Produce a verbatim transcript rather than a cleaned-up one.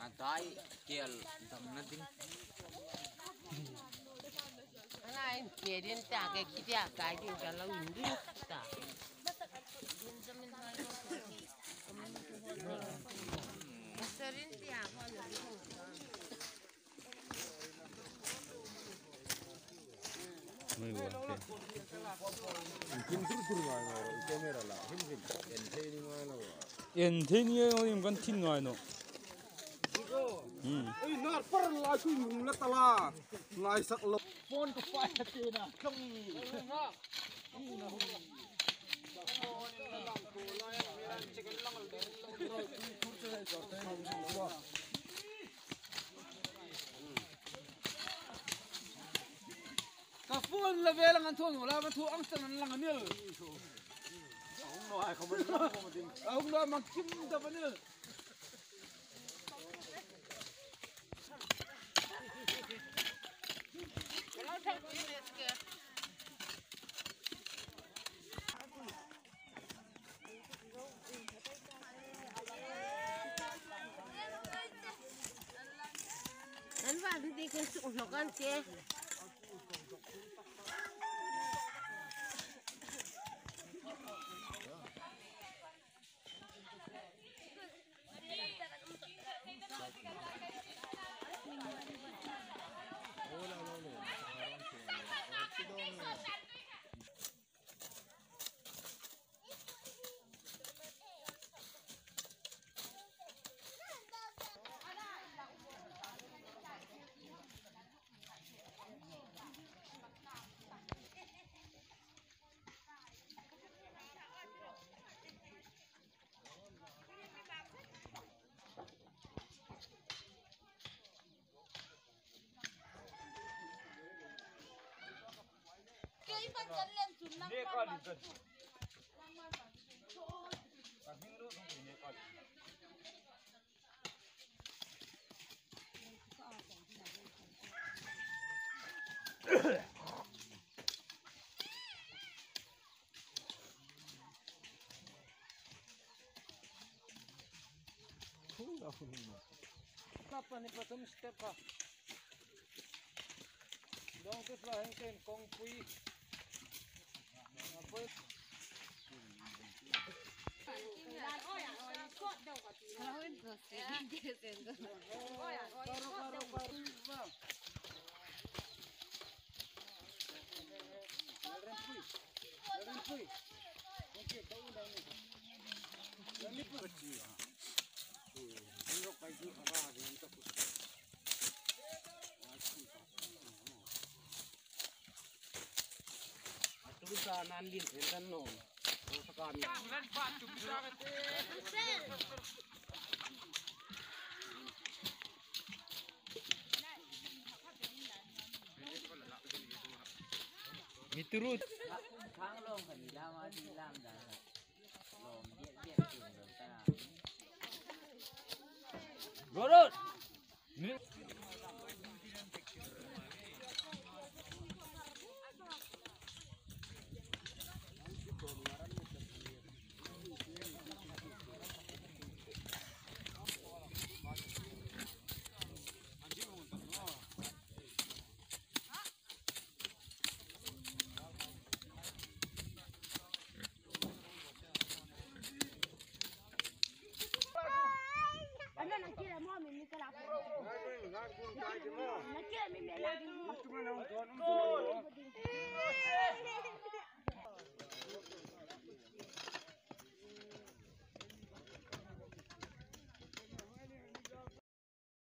A dai kel dam na ding. Ana in ke din ta ke ki ta ka din ka lo in din ta. Sarin ti a ko lo. En thei ni ngai naw, kan thin ngai naw. Hmm. Ei, nar par la chu hung la ta la. Ngai sak lo. Phone ko pa te na. Ka phone la ve lang an thon la, ma thu ang chan an lang anil. A hung lo mang kim da anil. An va di ke su lo kan ke. Ka pani pathum step ka. Dong tu hla heng ten kongpui. Kongpui. Mi turu. Rorot.